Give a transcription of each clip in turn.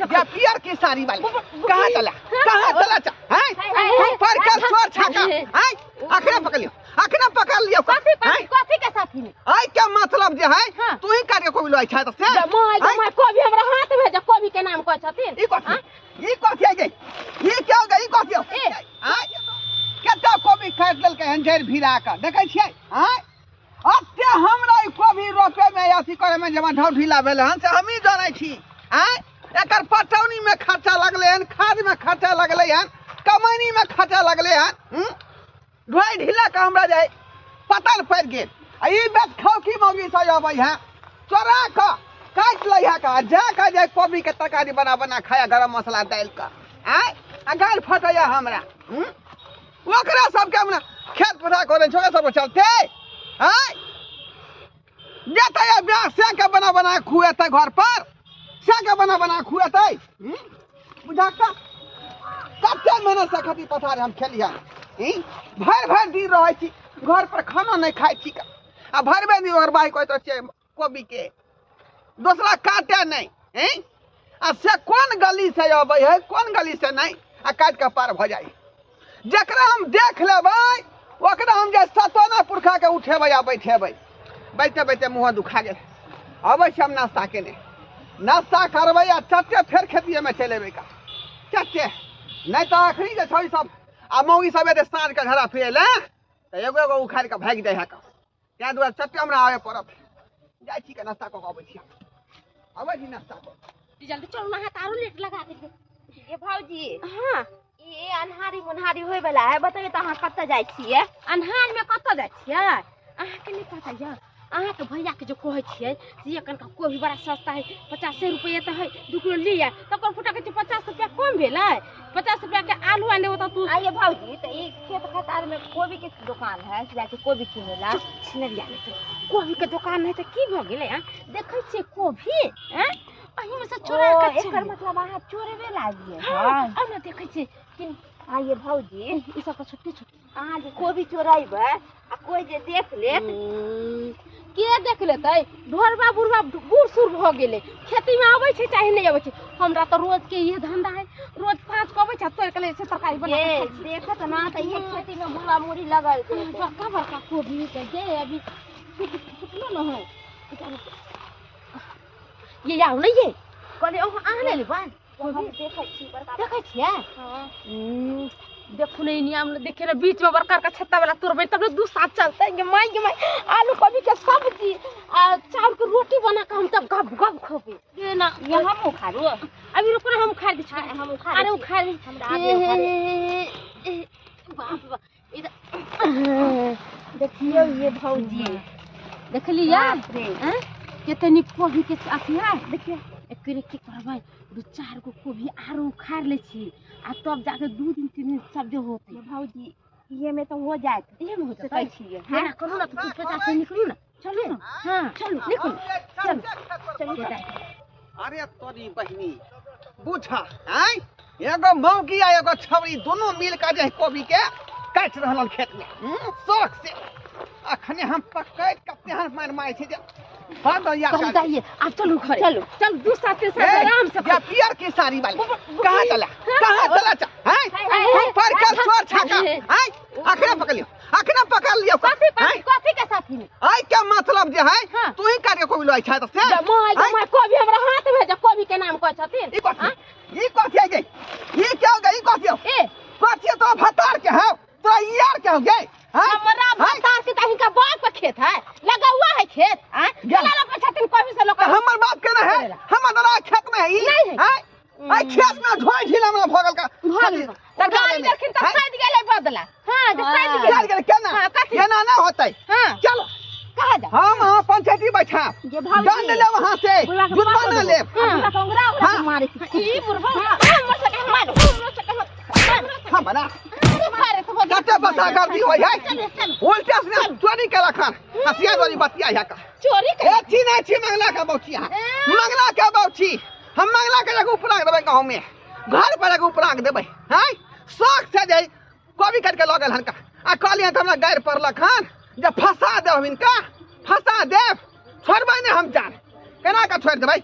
से या पियर की साड़ी वाली कहाँ चला, कहाँ चला चा हैं? हम पर कर चोर छाका हैं? अखने पकड़ लियो, अखने पकड़ लियो। कथी कथी के साथी में? आई क्या मतलब जे है? हाँ। तू ही करके कोई लोई छै त से जमाई जमाई कोबी हमरा हाथ में जे कोबी के नाम कहै छथिन। ई कथी, ई कथी आई गई, ई क्या हो गई, ई कथी ए। आई कते कोबी काटि लेलकै हन जड़ि भिरा कऽ देखै छियै? आँय अते हमरा ई कोबी रोपे में अथी करे में जमा ढौ ढीला भेलै हन से हमही जानै छी। आँय एकर पटौनी में खर्चा लगलै हन, खाद में खर्चा लगलै हन, कमैनी में खर्चा लगलै हन। ढोइ ढीला कऽ हमरा जे पतल पड़ि गेल। आ ई बेच खौकी मौगी सब अबै है चोरा कऽ काटि लै है कऽ जा कऽ जे कोबी के तरकारी बना बना खाया गरम मसाला डालि कऽ। आँय आ गारि फटैया हमरा। ओकरा सबके हमरा खेत पथार करै छै, ओकरा सबके चलते। आँय जेतै आ ब्याह से के बना बना खुएतै, घर पर से के बना बना खुएतै। बुझा कऽ कते मेहनत से खेती पथार हम खेलियै। भरि भरि दिन रहै छी घर पर, खाना नहि खाइ छी आ भरबे दिन ओकर बाइ कहैत छियै कोबी के दोसरा काटे नहि। आ से कोन गली से अबै है कोन गली से नहि, आ काटि कऽ पार भऽ जाइ। जकरा हम देख लेबै ओकरा हम जे सतोना पुरखा के उठेबै आ बैठेबै। बैठते बैठते मुँह दुखा गेल। अबै छी हम नाश्ता केने, नाश्ता करबै आ चट्टे फेर खेतिएमे चलि अयबै का चट्टे, नहि तऽ अखनी जे छै सब आ मौगी सब एतै साँझके झड़ा फिरै लए तऽ एगो एगो उखाड़ि कऽ भागि जाइ है का। ताहि दुआरे चट्टे हमरा आबय पड़त। जाइ छी के नाश्ता कऽ कऽ अबै छी, अबै छी नाश्ता कऽ। जल्दी चलू ना, हाथ आरो लेट लगा देलियै। ये भौजी। हाँ। ई अन्हारी मुन्हारी होय वाला है, बतैयौ तऽ अहाँ कतऽ जाइ छियै? अन्हार में कतऽ जाइ छियै अहाँके नहि पता यऽ? अहाँके भैया के जो कहै छियै से ये कनका कोबी बड़ा सस्ता है, 50 रुपये तऽ है, 2 किलो लिअ। तकर फुटा कहै छै 50 रुपया कम भेलै, 50 रुपया के आलू आनि देबौ तऽ तू। आइए भौजी, तऽ ई खेत खतार में कोबी के दुकान है, से जाइ छै कोबी किनै ला। छिनरिया नहि तऽ कोबी के दुकान है तऽ की भऽ गेलै? आँ देखै छियै कोबी, आँ एहिमे से चोरा कऽ एकर मतलब अहाँ चोरेबे लागियै। हाँ आब ने देखै छियै कि आइए भौजी, ई सब तऽ छोटके छोटके। अहाँ जे कोबी चोरेबै आ कोइ जे देख लेत, के देख लेतै? ढोरबा बुढ़बा बूढ़ सूढ़ भऽ गेलै, खेतीमे अबै छै चाहे नहि अबै छै। हमरा तऽ रोज के इहे धंधा है, रोज साँझ के अबै छै तोड़ि के लै छै तरकारी बना के खाइ छी। देखत ना तऽ इहे खेती में बुढ़वा मुड़ी लगल छै। बड़का बड़का कोबी के गे अभी सुखलो न है। ये आउ ने ये कहलियै अहाँ नहि लेबै? देखै छी बड़का देखै छियै? हाँ। देखू ने नियम देखे ने बीच में बड़का बड़का छत्ता वाला तोड़बै तब ने 2 साल चलतै। गे माय गे माय, आलू कोबी के सब्जी आ चावल के रोटी बना के हम तब गप गप खेबै। ये ना ये हम उखाड़ू। अभी रुको ना, हम उखाड़ दै छी। हम उखाड़। अरे उखाड़ दै। हमरा आबे उखाड़े। बाप रे बाप, इधर देखियौ ये भौजी, देखलियै हैं कते नीक कोबी के अथी है। देखियौ एकरे की करबै, 2-4 गो कोबी आरो उखाड़ लै छी आ तब जाके 2 दिन 3 दिन सब्जी होतै। भौजी इहे में तो हो जायत, इहे में हो से जायत। कहै छियै। हां करू ना, तू पचास से निकलू ना, चलू ना। हां चलू निकलू, चलू चलू। अरे तोरी बहिनी बुझा, आँय एगो मौगी आ एगो छौरी दोनों मिल कऽ जे कोबी के काटि रहल खेत में शौक से। अखने हम पकड़ि कते हाथ मारि मारि छी जे बंद यार। बताइए आप चलू घरे, चलू चल 2 साल 3 साल आराम से। या पियर की साड़ी वाली कहाँ चला, कहाँ चला चा हैं? हम पर कर चोर छाका हैं? अखने पकड़ लियो, अखने पकड़ लियो। कथी कथी के साथी में? आई क्या मतलब जे है? तू ही करके कोबी लोई छै त से जमाई जमाई कोबी हमरा हाथ में जे कोबी के नाम कहै छथिन। ई कथी, ई कथी आई गई, ई क्या हो गई, ई कथी ए कथी तो भतार के है, तोरा यार के हो गई? हमरा भतार के त हिनका बाप के खेत है, लगा हुआ है खेत। हां चला लोग छथिन कोबी से लोग। हमर बाप के ना है, हमर दादा खेत में है ई नहीं है। आई खेत में ढोई ढीला हमरा भगल का भगल त गाड़ी देखिन त सैद गेलै बदला। हां जे सैद गेलै सैद गेलै केना एना ना होतै। हां चलो कहा जा, हम हां पंचायती बैठा दंड ले वहां से, जुर्माना ले। हां मारे ई बुढ़वा हमर से मार, हमर से हमरा कते बसा कर दी होय है। उल्टा से चोरी के रखन हसिया वाली बतिया है का चोरी के ए छी नै छी मंगला के बौची, मंगला के बौची हम मंगला के जगह उपराग देबै, गाँव में घर पर जगह उपराग देबै। हैं शौक से जे कोबी काटि के लऽ गेल हनका आ कहलियै तऽ हमरा गारि पड़लक हन जे फंसा देब हिनका, फंसा देब, छोड़बै नहि हम जान, केना कऽ छोड़ि देबै।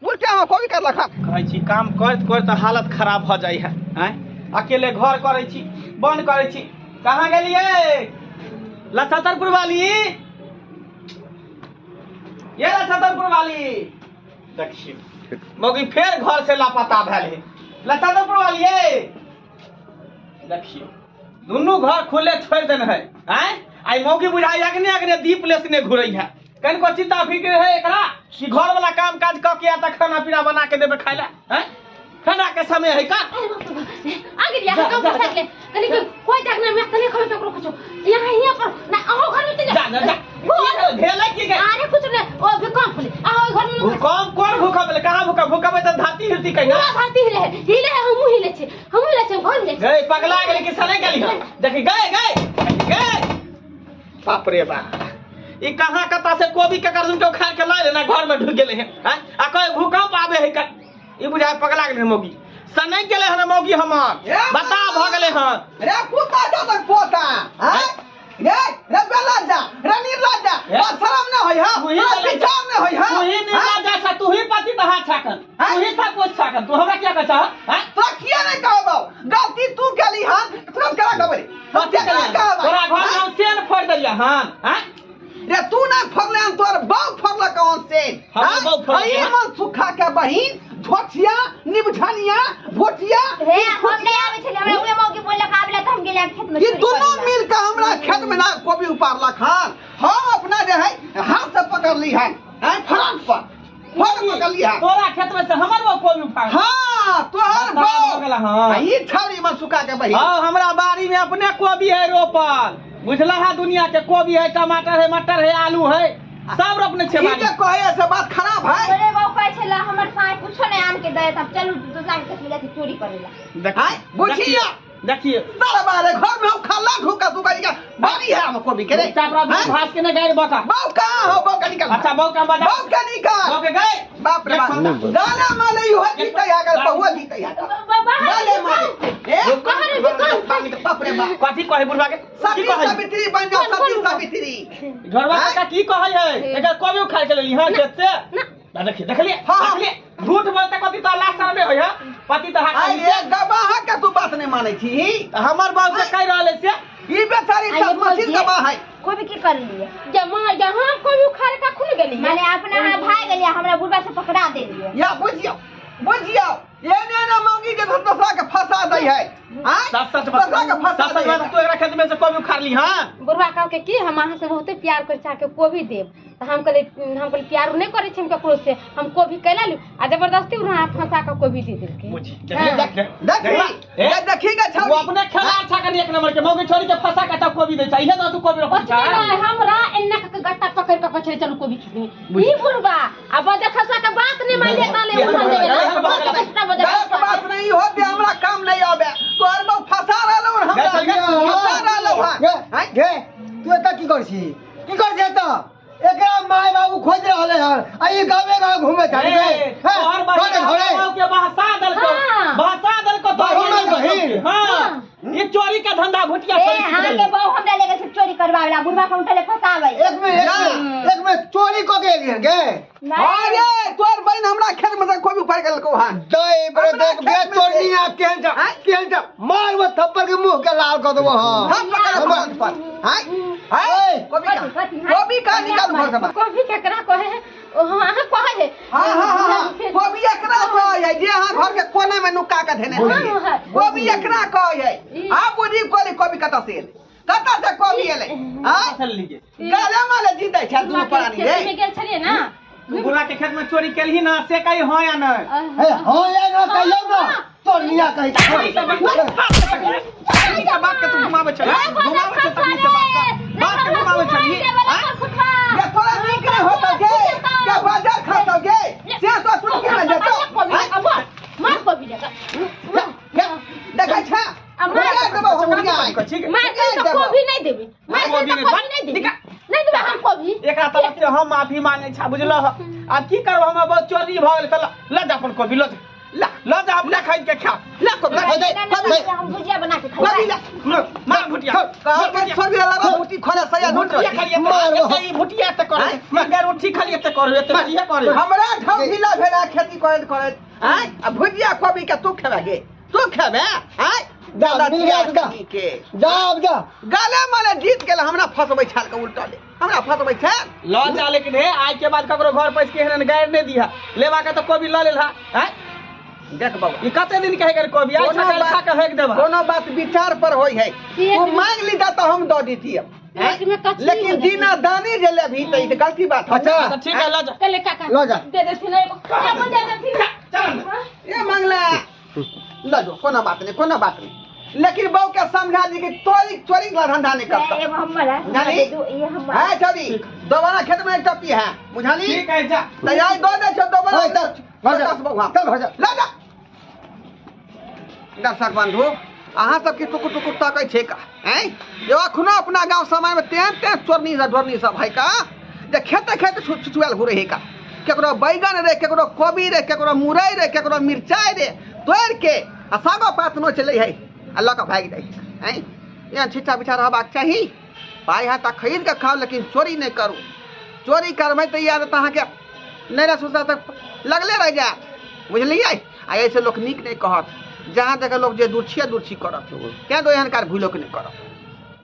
उल्टे हम कोबी काटलक हन। कहै छी काम करैत करैत हालत खराब भऽ जाइ है। आँय, अकेले घर करै छी, बन्द करै छी। कहाँ गेलियै लछतरपुर वाली? ये लछतरपुर वाली, देखियौ मौगी फेर घर से लापता भेल है। लछतरपुर वाली ये देखियौ, दुनू घर खुले छोड़ि देने है। आँय, आई मौगी बुझाइ अग्ने अग्ने दीप लेसने घुरै है। कनिको चिंता फिक्र है एकरा कि घर वाला काम काज कऽ के आ तऽ खाना पीना बना के देबै खाय लए? आँय, खाना के समय है का? आ गेलियै अहाँ गाँव फंसा गेलै। कनि कोइ जगना में तने खबर ककरो कुछो यहाँ हियाँ पर ना अहो घर में तो जा जा जा, भेलै की गै? अरे कुछ नहीं, ओ भूकंप होलै अहो घर में। भूकंप कोन भूकंप भेलै? कहाँ भूकंप? भूकंप तऽ धरती हिलती कहिना। पूरा धरती हिले है, हिले है, हमहूँ हिले छी, हमहूँ हिले छी, घर में जाइ छी। गई पगला गेलै कि सने गेली हन? देखी गए गए गए, बाप रे बाप, ई कहाँ कता से कोबी के कर के उखाड़ के लाए ना घर में ढुक गेलै हन। आँय, आ कहे भूकंप आबे है का? ई बुझाय पगला गेलै मौगी, सने गेलै हन मौगी हमर, बता भऽ गेलै हन। रे कुत्ता जा तक पोता, हैं रे रे बेला जा रे निर्लज्जा, बस शरम न होय हां, तू ही विचार न होय हां। तू ही निर्लज्जा छा, तू ही पति तहा छाकन, तू ही सब कुछ छाकन, तू हमरा किया कहै छह? हैं, तो किया नहीं कहबौ? गलती तू केली हन, तुरंत केना कहबै रे? हम केना कहबै? तोरा घर में हम सेन फोड़ देलियै हन? हैं रे, तू ना फोड़ले हन, तोर बाप फोड़लक हन सेन। हमर बाप फोड़लक ई हन। मन सुखा के बहिन धोतिया निबझनिया भोटिया, हे हम नहीं आबै छलियै, हमरा उहे मौगी बोललक आबे ला तऽ हम गेलियै खेत में। ई दुनू मिल के हमरा खेत में ना कोबी उपारलक हन। हम अपना जे है हाथ से पकड़ली हन, हैं फ्रंट पर फोड़ पकड़ली हन। तोरा खेत में से हमर बाप कोबी उपार? हाँ, तोहर बता बाप। भऽ गेल हन। ई छौरी मन सुखा के बहिन। हाँ, हमरा बाड़ी में अपने कोबी है रोपल, बुझला है? दुनिया के कोबी है, टमाटर है, मटर है, आलू है, सब रोपने छे ई बाड़ी। जे कहै से बात खराब है। तोरे बाप कहै छला हमर साँय कुछो नहीं आन के दे, तब चलू दोसरा के खेत में जाके चोरी करे ला। आँय, बुझिया। देखिए सारा बारे घर में हम खाला ढूका तू करी का बाड़ी है हम कोबी के रे। चपरा दूध हैं? भास के ने गाय बका। बाप कहाँ हो? बाप का निकल। अच्छा, बाप का बजा। बाप का निकल। बाप के गए। बाप रे बाप। गाना माले यो जीते आ गल, बहुआ जीते आ गल। गाले माले। ए, बाप रे बाप। कथी कहै बुढ़वा के? की सती कहै? सावित्री बन जाओ, सती सावित्री। घरवा काका की कहै है? एकर कोबी उखाड़ के लेली हां खेत से। ना देखिए, देखलिए, हाँ। देखलिए, झूठ बोलते कथी तो लास्ट साल में होय है। पति तो हाथ आइ रे गवाह के तू बात नहीं मानै छी। हमर बाप से कहि रहल से ई बेचारी आइए चश्मशील बोलिए। गवाह है। कोबी की कर लिए? जमा जहाँ कोबी उखाड़ के खुल गेली। माने अपना यहाँ भाग गेलियै, हमरा बुढ़बा से पकड़ा देलियै। या बुझियौ, बुझियौ, एने ने मौगी के दोसरा के फंसा दै है। आँय? सच सच बात, दोसरा के फंसा सच दै सच है। बात, तू एकरा खेत में से कोबी उखाड़ ली हां? बुढ़वा कहलकै कि हम अहाँ से बहुते प्यार करै छी, अहाँके कोबी देब। तऽ हम कहलियै, हम कहलियै प्यार नहि करै छी हम ककरो से, हम कोबी कैला लू? आ जबरदस्ती उहाँ फंसा कऽ कोबी दे देलकै। बुझी, हाँ। देख देखी, ए? ये देखी के छौरी। वो अपने खेला अच्छा कनी एक नंबर के मौगी छोड़ी के फंसा के तब कोबी दै छै। इहे दऽ तू कोबी रोपै ओतने छै। नहि, हमरा एन्ना कऽ के गट्टा पकड़ि कऽ कहै छलै चलू कोबी खींचबै। ई बुढ़वा आ बजे खसा के बात नहि मानले, ताले उठल देबै ना। बजे गलत बात नहीं होते, हमरा काम नहीं आवे। तोहर बाप फंसा रहलौ हन हमरा। गे, गे, फंसा रहलौ हन। गे, आँय? गे, तू एतऽ की करै छी? की करै छी एतऽ? एकरा माय बाबू खोजि रहले हन आ ई गावे गाँव घूमे छाड़ी ए, गे। तोहर बहिन घरे घरे। हमर के बहसा देलको। हाँ। बहसा देलको तोहर हमर बहिन। हाँ, ये चोरी का धंधा भुटिया ए, छोड़ी के अहाँके गेलै। बहू हमरा ले गेल छै चोरी करबाबै ला, बुढ़बा के उठले फंसाबै। एक मिनट, एक मिनट, एक मिनट, चोरी कऽ के एलिहन गे? अरे तोहर बहिन हमरा खेत में से कोबी उखाड़ के लेलकौ हन। दै बड़े हमरा देख बे खेत में से- चोरनिया केहन जा, आँय? केहन जा, मार वो थप्पड़ के मुंह के लाल कऽ देबो। हाँ, हम पकड़ हमर- फ्रंट पर। आँय? आँय? ओए। कोबी का कथी, कथी, हाँ? कोबी का निकाल घर से बाहर। कोबी केकरा कहै है? ओ हाँ, अहाँ कहै है। हाँ हाँ हाँ हाँ, कोबी एकरा कहै है जे अहाँ घर के कोना में नुका के धेने छलियै। हाँ, हाँ। कोबी एकरा कहै है। आ बुझी कोली कोबी कतऽ से एलै? कतऽ से कोबी एलै? आँय? चल लीजिए। गाले माले जीतै छै दुनू प्राणी खेत में रे। गेल छलियै ना। तू बुढ़ा के खेत में चोरी केलही ना से कही हाँ या नहीं? हे, हाँ या ना कहियौ ना, चोरनिया कहै छै। ई सब बात के तू घुमाबै छली, घुमाबै छै तकनी से बात के, बात के घुमाबै छली, आँय? ये तोरा नीक नहि होतौ गे, के बाजार खातौ गे, से तो सुन के नहि जेतौ। आँय? मार कोबी जका। हे, देखै छे? आ मार- उड़िया देबौ हम, उड़िया। ठीक है। मार के तो कोबी नहीं देबी, मार के कोबी तो नहीं कोबी नहीं देबी, निकाल। नहीं देबे हम कोबी। एकरा तरफ से हम माफी मांगे छा, बुझलह? आब की करब, हमर बहुत चोरी भऽ गेल। तऽ ल जा अपन कोबी ल जा, ला ल जा, अपने खरीद के खा। ला कोबी। कोबी हम भुजिया बना के कोबी खाई ला मार भुटिया कहलकै छोड़ दिया लगा भुटी खोले सया झूठ भुटिया खाली एते ई भुटिया एते करे मगर उठी खाली एते करे एते भुटिया करे हमरा ढौं ढीला भेला खेती करैत करैत आँय आ भुजिया कोबी के तू खेबे गे तू खेबे आँय जा, मिल गया जा। के जा अब जा गाले माले जीत गेल हमरा फसबै छाल के उल्टले हमरा फसबै छाल ल जा लेकिन हे आज के बाद ककरो घर पैस के एहन गारि नहि दिहा लेवा के तऽ कोबी ल लेलहा हैं देख बाबा ई कते दिन के है कोबी आज कोनो सकाल बात- खा के फेंक देबा कोनो बात विचार पर होई है तू मांग ली तो हम दऽ दितियै पेट में कचरी लेकिन हो जाती। दीना दानी जे लेबही तऽ ई तऽ गलती बात है अच्छा। अच्छा ठीक है ल जा चले काका ल जा। दे देथिन एगो एगो दे देथिन चल ये मांगला ल जो कोनो बात नहीं कोनो बात नहीं लेकिन बहू के समझा दी कि तोरी चोरी वाला धंधा नहीं करता एगो हमर है बुझाली? ये हमर है छवि दोबारा खेत में एक टपी है बुझाली ठीक है जा तैयारी दो दे छो दोबारा ओए, चल, घर जा। दस बउआ। चल, घर जा। ल जा दर्शक बंधु अहाँ सबके टुकुर टुकुर तकै छै का हैं जो अखनो अपना गांव समाज में तेहन तेहन चोरनी सब ढोरनी सब है का जे खेते खेते छुछुआल घुरे है का केकरो बैगन रे केकरो कोबी रे केकरो मुरई रे केकरो मिरचाई रे तोड़ि के आ सागो पात नोच लै है आ लऽ कऽ भागि जाइ है हैं एहन छिट्टा बिछा रहबाक चाही पाइ है तऽ खरीद कऽ खाउ लेकिन चोरी नहि करू चोरी करबै तऽ ई आदत अहाँके नहि ने सोचता तऽ लगले रहि जायत बुझलियै आ एहिसँ लोक नीक नहि कहत जहाँ तक लोक जे दुर्छिए दुर्छी करत तेँ तो एहन कार भूलो के नहि करत।